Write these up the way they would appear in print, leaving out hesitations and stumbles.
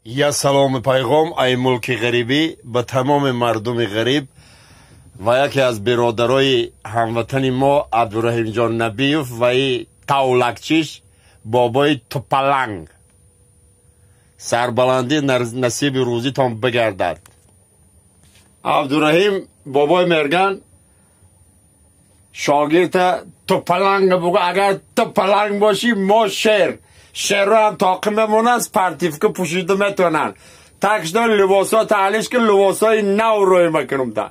Я салому пайғом ай мулки ғарибӣ ба тамоми мардуми ғариб ва яке аз биродарои ҳамватани мо Абдураҳимҷон Набиев ва и тавлакчиш бобои Тупаланг. Сарбаландӣ насиби рӯзитон бигардад. Абдураҳим бобои Мерган шогирда Тупаланг бугӯ, агар Тупаланг бошӣ, мо шер. Шерро ҳам тоқим мемонанд, спортивка пӯшида метавонанд. Так что либосҳо таълиш ки либосҳои нав рӯй мекунам та.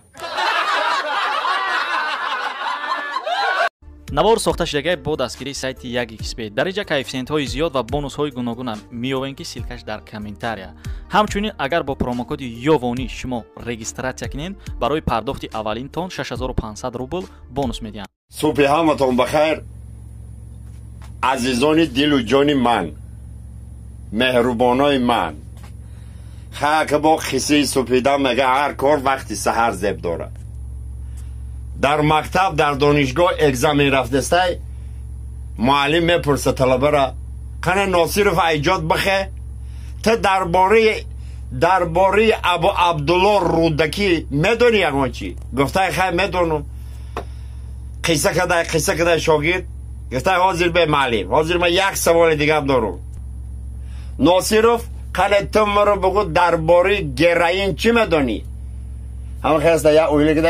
Навор сохта шудагай бо дастгирии сайти 1xb. Дар инҷа коэффисиентҳои зиёд ва бонусҳои гуногунам меёбем, ки ссылкаш дар комментария. Ҳамчунин агар бо промокоди Ёвонӣ шумо регистратсия кунед, барои пардохти аввалинтон 6500 рубл бонус медиҳанд. Субҳи ҳаматон бахайр, азизони дилу ҷони ман, меҳрубонои ман. Хака бо қиссаи субҳидан мега, ҳар кор вақти саҳар зеб дорад. Дар мактаб, дар донишгоҳ экзамен рафтестай, муаллим мепурса талабара: қане, Носиров, айҷод бихе, ту дар бораи Абу Абдулло Рӯдакӣ медонӣ ягон чӣ? Гуфтай: хай, медонам. Қисса кадай, қисса кадай, шогирд гуфтай: ҳозир бе, муаллим, ҳозир ман як саволи дигар дорам. Носиров, қане, ту маро бугӯ, дар бораи героин чӣ медонӣ? Ҳама хаста я уйле кида: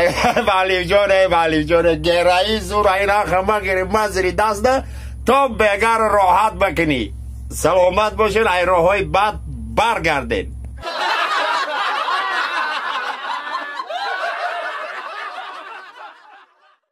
муаллимҷон, муаллимҷон, героин зур, ина хама гири мазри даста то бегар роҳат бикунӣ. Саломат бошед, ай роҳҳои бад баргардед.